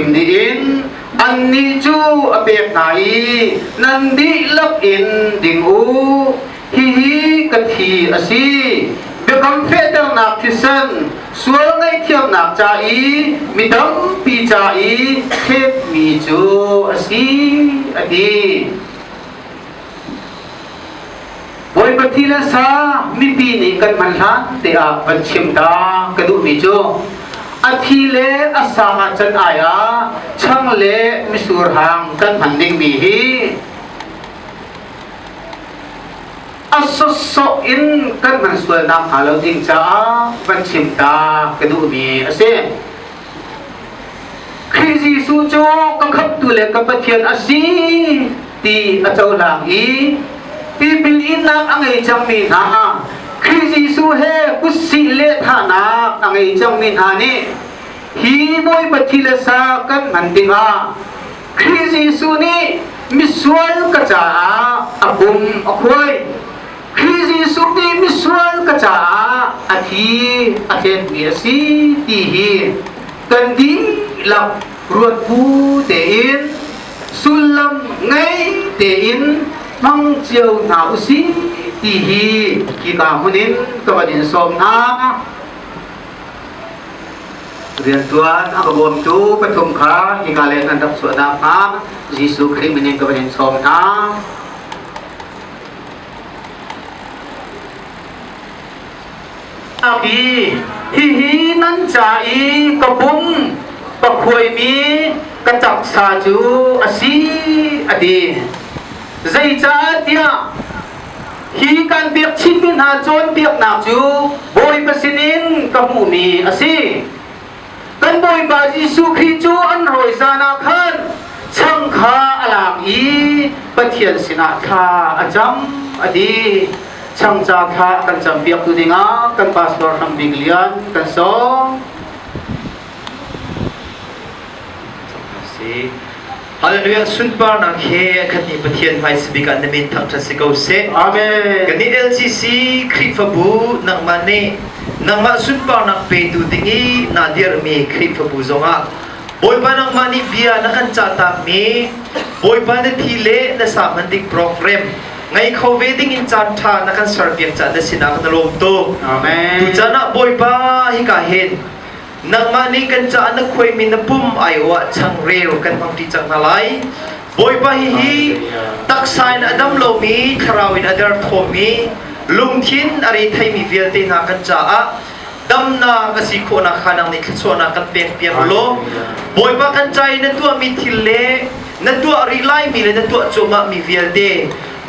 chim dih in annih cu a pek hna i nan dihlak in ding u. Hihi ka thi a si. Biakam fehternak thisen, sual ngaihthiamnak ca i mi tampi ca i thletmi cu a si, a ti. Bawipa thi le sa mipi nih kan hman hlan te ah van chim ta ka duhmi cu a thi le a sang ah can ai ah chang le misur hang kan hman dingmi hi a sawsawh in kan hman sualnak hnga lo ding caah van chim ta ka duhmi a si. Khrih Jesuh cu ka khamhtu le ka Pathian a si ti a cohlang i tipil innak a ngei cangmi hna Khrih Jesuh he kutsih le thahnak a ngei cangmi hna nih hi Bawipa thi le sa kan hman tikah Khrih Jesuh nih misual ka caah a pum a khuai. Khrih Jesuh nih misual ka caah a thi a thletmi a si ti hi kan dihlak ruat bu tein sullam ngei tein hmang cio hna usih ti hi hika hmun in ka van in sawm hna. Riantuan a ka bawmtu pathum kha hika leng an rak chuah nakhnga Jesuh Khrih min in ka van in sawm hna. Hi hihi nan ca i ka pum ka khuaimi ka taksa cu a si a ti. Zeicahtiah hi kan biakchimmi hna cawnpiaknak cu Bawipa sinin ka hmuhmi a si. Kan Bawipa Jesuh Khrih cu an rawi zan ah khan chang kha a lak i Pathian sinah thla a cam a ti. Changca thla a kan campiaktu dingah kan pastor Hrang Bik Lian kan sawm. Si. Hallelujah sunparnak he khat ni Pathian hmai sibik ah na min thangṭhat si ko seh. Amen. Kan nih LCC Khrihfabu nangmah nih nangmah sunparnak petu ding i naa dirhmi Khrihfabu zongah Bawipa nangmah nih bia na kan cahtakmi Bawipa na thi le na sa hman ding program ngei kho ve ding in caan ṭha na kan serpiak caah na sinah kan lawm tuk. Amen. Tucaan ah Bawipa hika hin Nangmah nih kan caah na khuaimi na pum aiawh ah changreu kan hmangṭi cang hna lai. Bawipa hihi taksa in a dam lomi, thlarau in a derthawmmi, lungthin a retheimi vialte hna kan caah damnak a si khawhnak kha nang nih thluachuahnak kan pekpiak law Bawipa kan ca i na tuahmi thil le na tuah rih laimi le na tuah cuahmahmi vialte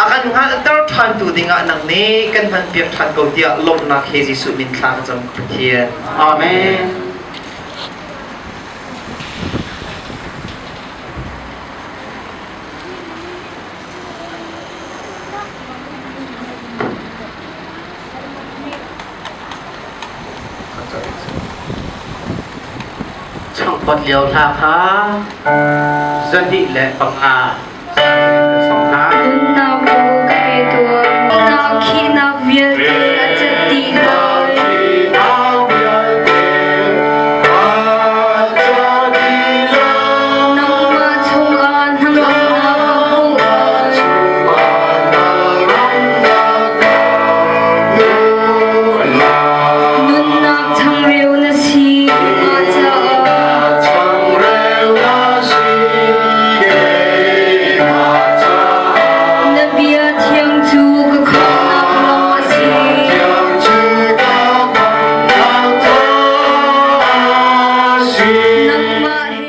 a kan hngalhter ṭhantu dingah nang nih kan hmanpiak ṭhan ko tiah lawmhnak he Jesuh min thla ka cam Pathian. Amen. Changpot lio hla kha 205. Nunnak aw ka pe tuah. Nak khihnak vialte a cat dih lai. Nangmah chungah hnangamnak ka hmuh lai. Nunnak changreu na si keimah caah. Na bia thiang cu ka khamhnak lam a si. Nangmah he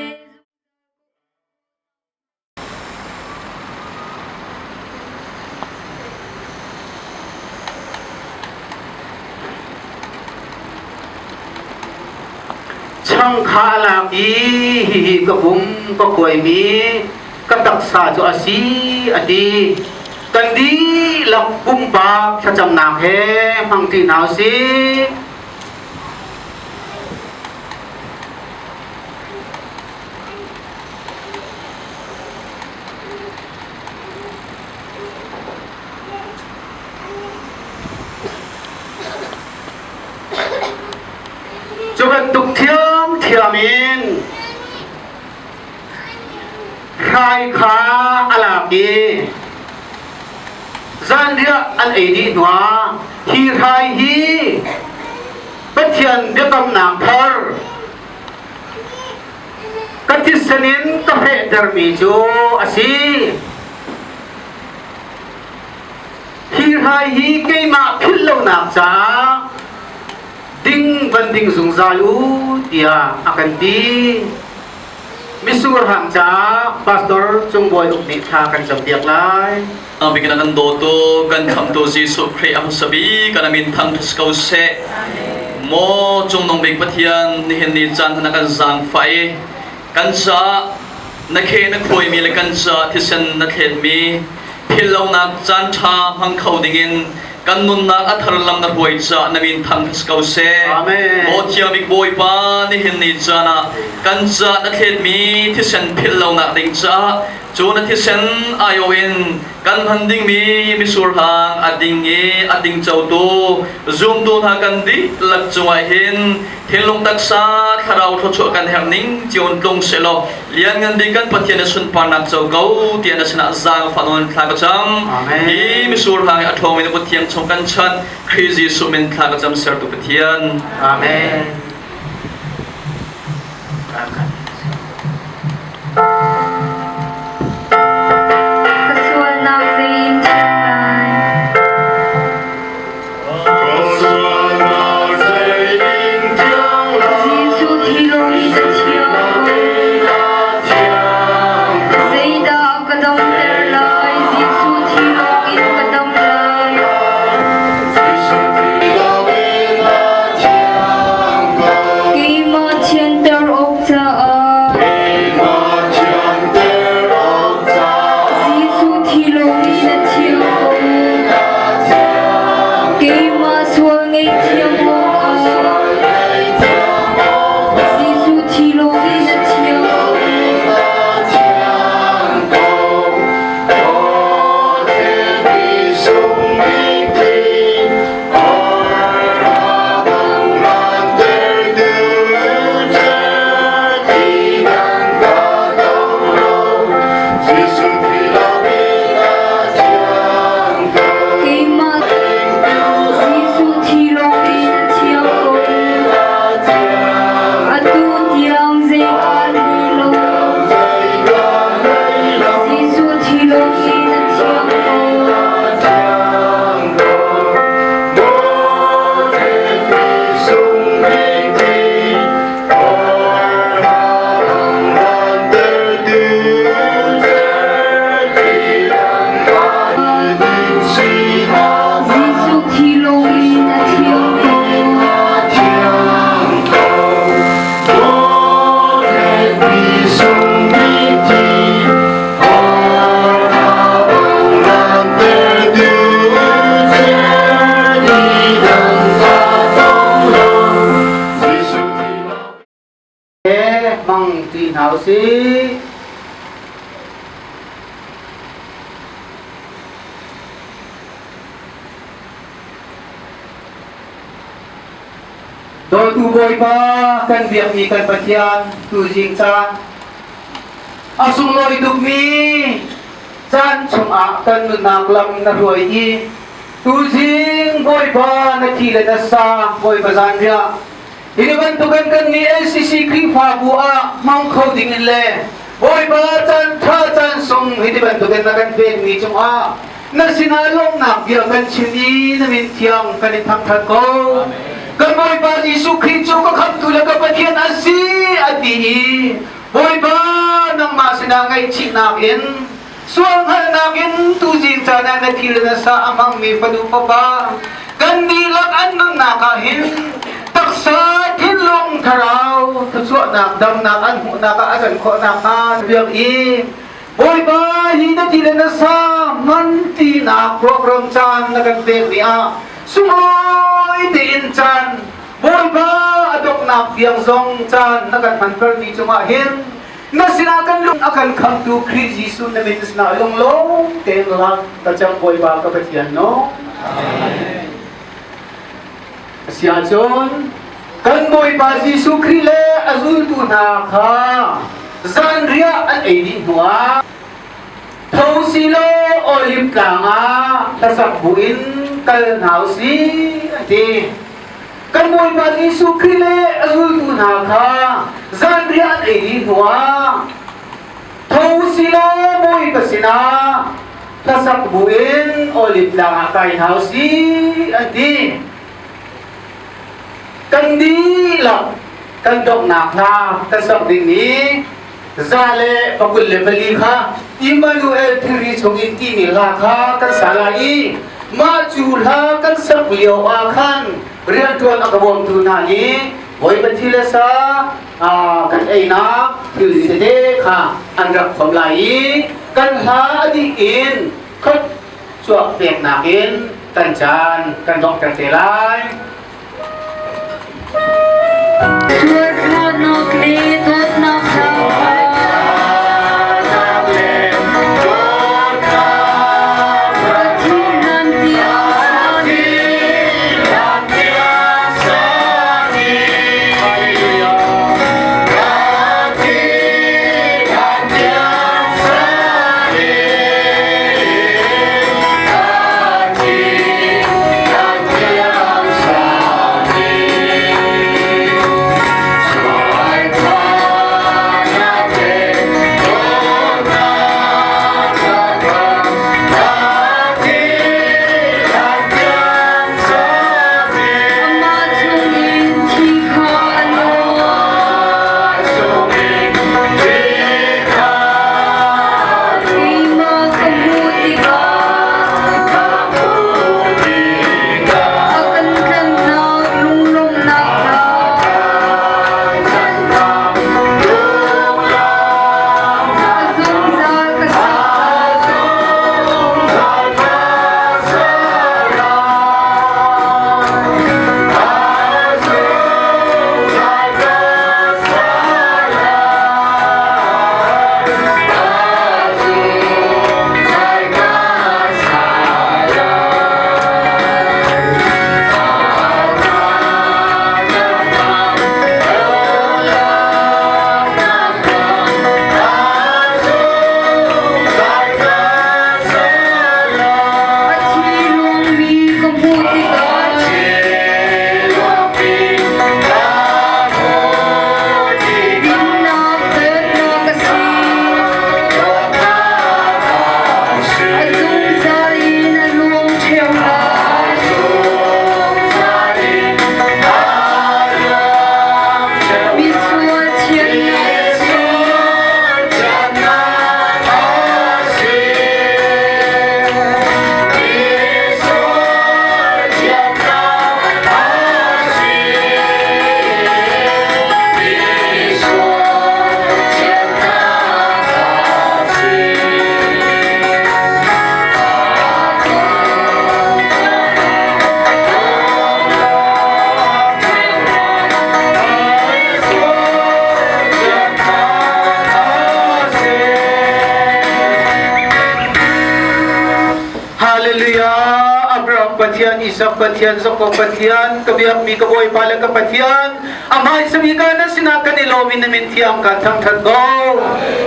Chang kha a lak i hihi ka pum ka kuaimi ka taksa cu a si a ti. Kan dihlak pumpak thlacamnak he hmangṭi hna usih. Cu bantuk thiamthiam in Hrai kha a lak i zanriah an ei dih hnuah hi hrai hi Pathian biakamnak thar ka thisen in ka fehtermi cu a si. Hi hrai hi keimah philh lonak caah ding van ding zungzal u tiah a kan ti. Misur hang caah Pastor Cung Bawi Uk nih thla kan campiak lai. Bik na kan dawtu kan khamtu Jesuh Khrih a hmasa bik kan min thangṭhat ko seh. Maw cungnung bik Pathian nihin ni caan na kan zaangfah i kan caah na khe na khuaimi le kan caah thisen na thletmi philhlonak caan ṭha hmang kho dingin kan nunnak a thar lam na hruai caah na min thangṭhat ko seh. Amen. Maw thiangbik Bawipa nihin ni caan ah kan caah na thletmi thisen philhlonak ding caah cu na thisen aiawh in kan hman dingmi misur hang a ding i a dingcotu zumtu hna kan dihlak cungah hin thinlung taksa thlarau thluachuah kan herh ning cio in tlung sehlaw lianngan bik kan Pathian na sunparnak co ko tiah na sinah zaangfah nawn thla ka cam. Amen. Hi misur hang i a ṭhawngmi na kut thiang chung kan chanh Khrih Jesuh min thla ka cam sertu Pathian. Amen. Ka sualnak zei in thiang lai? Jesuh thi lawng in a thiang ko. Zeidah a ka damter lai? Jesuh thi lawng in ka dam lai. Keimah thianter awk caah Jesuh thi lawng in a thiang ko. Keimah sual ngaihthiam awkah Jesuh thi lawng in a thiang ko. Keimah Jesuh thi lawng in a thiang ko. Atu tiang zei kaa hlei lo. Jesuh thi lawng in a thiang ko. Jesuh thi lawng in a thiang ko. Hmang ti hna usih. Dawtu Bawipa kan biakmi kan Pathian tuzing caan a sunglawi tukmi caan chungah kan nunnak lam na hruai i tuzing Bawipa na thi le na sa Bawipa zanriah hi bantukin kan nih LCC Khrihfabu ah hmang kho ding in le Bawipa caan ṭha caan sung hi ti bantukin na kan pekmi cungah na sinah lawmhnak bia kan chim i na min thiang kan in thangṭhat ko. Kan Bawipa Jesuh Khrih cu ka khamtu le ka Pathian a si a ti i Bawipa nangmah sinah ngaihchihnak in sual hngalhnak in tuzing caan ah na thil na sa a hmangmi fanu fapa kan dihlak an nunnak ah hin taksa thinlung thlarau thluachuahnak damnak an hmuhnak ah a can khawh nakhnga biak i Bawipa hi na ti le na sa hman tinak program caan na kan pek ni ah sunglawi tein caan Bawipa a donghnak tiang zong caan na kan hmanter mi cungah hin na sinah kan lung a kan khamtu Khrih Jesuh na min sinah lunglawm tein lak ka cang Bawipa ka Pathian no. Amen. Asiahcun kan Bawipa Jesuh Khrih le a zultu hna kha. Zanriah an ei dih hnuah tho silaw Oliv tlang ah hlasak buin kal hna u sih an ti. Kan Bawipa Jesuh Khrih le a zultu hna kha zanriah an ei dih hnuah tho silaw Bawipa sinah hlasak buin Oliv tlang ah kai hna u sih an ti. Kan dihlak kan donghnak hla kan sak dingmi 124 kha Immanuel thilri chungin timi hla kha kan sa lai i mah cu hla kan sak lio ah khan rianṭuan a ka bawmtu hna nih Bawipa thi le sa kan einak thilri tete kha an rak khom lai i kan hla a dih in khot chuak peknak in kan caan kan donghter te lai. Sualthlahnak le dawtnak hna Pathian tiang sani. Amah chungin thi kha a luang. Keimah ka hmuh tikah a kan tlanhnak lunglawmhnak hna a zungzal ka sak A thi luangmi ka hmuh tikah Dinnak dawtnak a si. A zungzal in a luang ṭheo lai. Misual thiannak a si. Hallelujah! Abraham Pathian, Isak Pathian, Jakob Pathian, ka biakmi ka Bawipa le ka Pathian, amai sabika na sinah kan i lawm in na min thiang kan thangṭhat ko.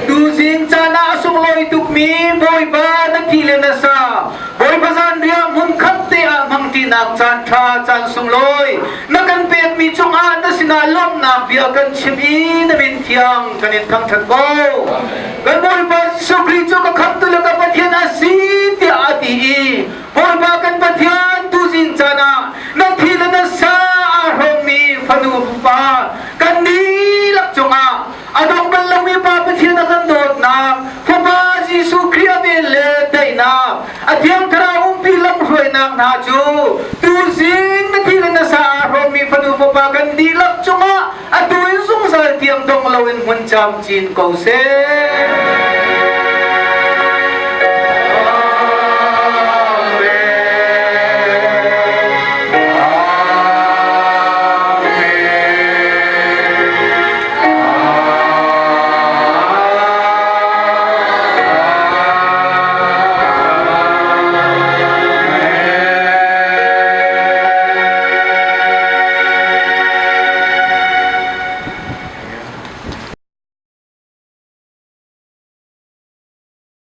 Tuzing caan ah a sunglawi tukmi Bawipa na thi le na sa, Bawipa zanriah hmunkhat te ah hmangṭinak caan ṭha caan sunglawi na kan pekmi cungah na sinah lawmhnak bia kan chim i na min thiang kan in thangṭhat ko. Kan Bawipa Jesuh Khrih cu ka khamtu le ka Pathian a si tiah a ti i Bawipa kan Pathian tuzing caan ah na thi le na sa aa hrawmmi fanu fapa kan dihlak cungah a dong bal lomi Pa Pathian a kan dawtnak Fapa Jesuh Khrih a vel le daihnak a Thiang Thlarau umpi lamhruainak hna cu tuzing na thi le na sa aa hrawmmi fanu fapa kan dihlak cungah atu in zungzal tiang dong loin hmun camcin ko seh.